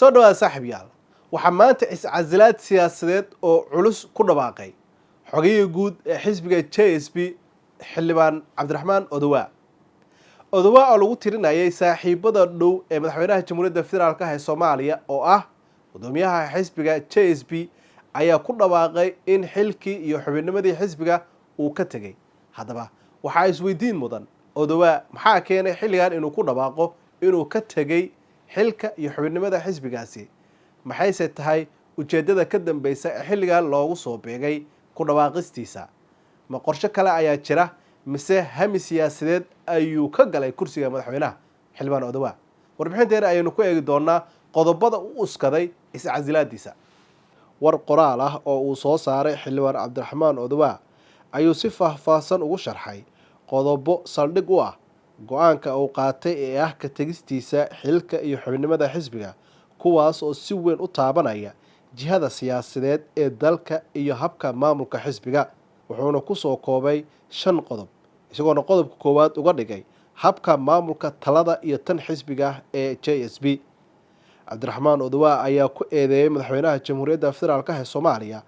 Soo dhawaada, saaxiib yaal. Waxaa maanta iscasilaad siyaasadeed oo culus ku dhawaaqay xogayihii guud ee xisbiga JSP, Xildhibaan Cabdiraxmaan Odowaa. Odowaa oo lagu tirinayay saaxiibada dhow ee madaxweynaha Jamhuuriyadda Federaalka ah ee Soomaaliya, oo ah gudoomiyaha xisbiga JSP, ayaa ku dhawaaqay in xilkii iyo xubinnimadii xisbiga uu ka tegey. Haddaba, waxaa isweydiin mudan, Odowaa maxaa keenay xilligan inuu ku dhawaaqo inuu ka tegey xilka iyo xubinnimada xisbigaasi? Maxayse tahay ujeeddada ka dambeysa ee xilligan loogu soo beegay ku dhawaaqistiisa? Ma qorsho kale ayaa jira, mise hami siyaasadeed ayuu ka galay kursiga madaxweynaha Xildhibaan Odowaa? Warbixinteena ayaynu ku eegi doonaa qodobada u uskaday iscasilaadiisa. War qoraal ah oo uu soo saaray Xildhibaan Cabdiraxmaan Odowaa ayuu si faahfaahsan ugu sharxay qodobo saldhig u ah go-aanka uu qaatay ee ah ka tegistiisa xilka iyo xubinnimada xisbiga, kuwaas oo si weyn u taabanaya jihada siyaasadeed ee dalka iyo habka maamulka xisbiga. Wuxuuna kusoo koobay shan qodob, isagoona qodobka koowaad uga dhigay habka maamulka talada iyo tan xisbiga ee JSP. Cabdiraxmaan Odowaa ayaa ku eedeeyey madaxweynaha Jamhuuriyadda Federaalka ee Soomaaliya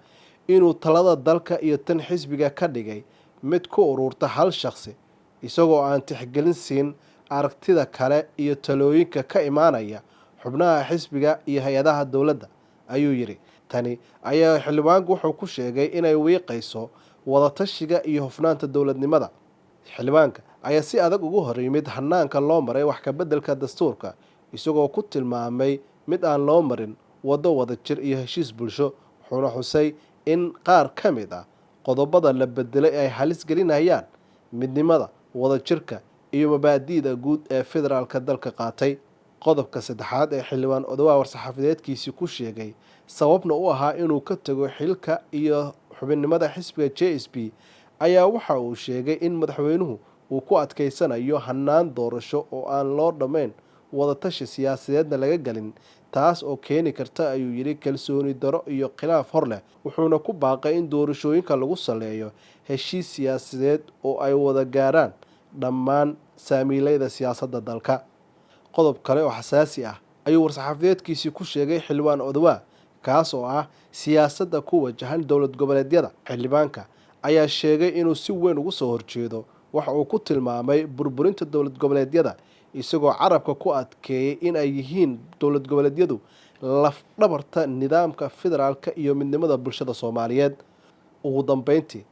inuu talada dalka iyo tan xisbiga ka dhigay mid ku ururta hal shakhsi, isagoo aan tixgelin siin aragtida kale iyo talooyinka ka imaanaya xubnaha xisbiga iyo hay-adaha dowladda, ayuu yidhi. Tani ayaa xildhibaanku wuxuu ku sheegay inay wiiqayso wadatashiga iyo hufnaanta dowladnimada. Xildhibaanka ayaa si adag ugu hor yimid hanaanka loo maray wax ka beddelka dastuurka, isagoo ku tilmaamay mid aan loo marin waddo wadajir iyo heshiis bulsho, wuxuuna xusay in qaar ka mid ah qodobada la bedelay ay halis gelinayaan midnimada, wadajirka iyo mabaadi'da guud ee federaalka dalka qaatay. Qodobka saddexaad ee Xildhibaan Odowaa war-saxaafadeedkiisii ku sheegay, sababna u ahaa inuu ka tago xilka iyo xubinnimada xisbiga JSP, ayaa waxa uu sheegay in madaxweynuhu uu ku adkeysanayo hanaan doorasho oo aan loo dhammayn, wadatashi siyaasadeedna laga gelin, taas oo keeni karta, ayuu yidhi, kalsooni daro iyo khilaaf hor leh. Wuxuuna ku baaqay in doorashooyinka lagu saleeyo heshiis siyaasadeed oo ay wada gaaraan dhammaan saamiileyda siyaasadda dalka. Qodob kale oo xasaasi ah ayuu war-saxaafadeedkiisii ku sheegay Xildhibaan Odowaa, kaas oo ah siyaasadda ku wajahan dowlad goboleedyada. Xildhibaanka ayaa sheegay inuu si weyn ugu soo horjeedo waxa uu ku tilmaamay burburinta dowlad goboleedyada, isagoo carabka ku adkeeyey in ay yihiin dowlad goboleedyadu lafdhabarta nidaamka federaalka iyo midnimada bulshada Soomaaliyeed. Ugu dambeyntii,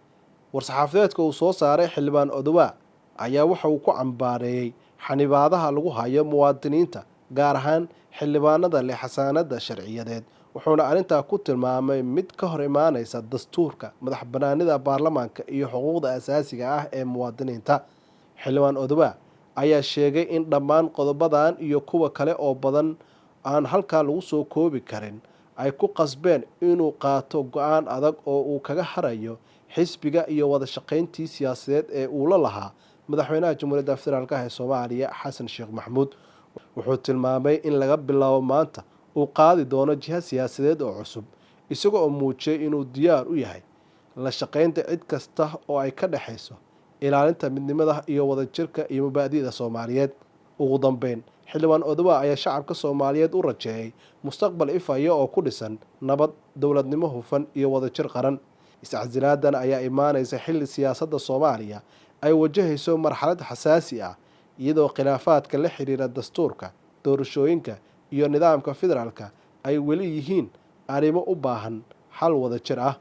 war-saxaafadeedka uu soo saaray Xildhibaan Odowaa ayaa waxa uu ku cambaareeyey xanibaadaha lagu hayo muwaadiniinta, gaar ahaan xildhibaanada leh xasaanada sharciyadeed, wuxuuna arrintaa ku tilmaamay mid ka hor imaaneysa dastuurka, madax banaanida baarlamaanka iyo xuquuqda asaasiga ah ee muwaadiniinta. Xildhibaan Odowaa ayaa sheegay in dhammaan qodobadan iyo kuwa kale oo badan aan halkaa lagu soo koobi karin ay ku qasbeen inuu qaato go-aan adag oo uu kaga harayo xisbiga iyo wada shaqayntii siyaasadeed ee uu la lahaa madaxweynaha Jamhuuriyadda Federaalka ah ee Soomaaliya, Xasan Sheekh Maxamuud. Wuxuu tilmaamay in laga bilaabo maanta uu qaadi doono jiha siyaasadeed oo cusub, isaga oo muujiyay inuu diyaar u yahay la shaqaynta cid kasta oo ay ka dhexayso ilaalinta midnimada iyo wadajirka iyo mabaadi'da Soomaaliyeed. Ugu dambeyn, Xildhibaan Odowaa ayaa shacabka Soomaaliyeed u rajeeyay mustaqbal ifaya oo ku dhisan nabad, dowladnimo hufan iyo wadajir qaran. Iscasilaadan ayaa imaaneysa xilli siyaasadda Soomaaliya ay wajahayso marxalad xasaasi ah, iyadoo khilaafaadka la xiriira dastuurka, doorashooyinka iyo nidaamka federaalka ay weli yihiin arrimo u baahan xal wadajir ah.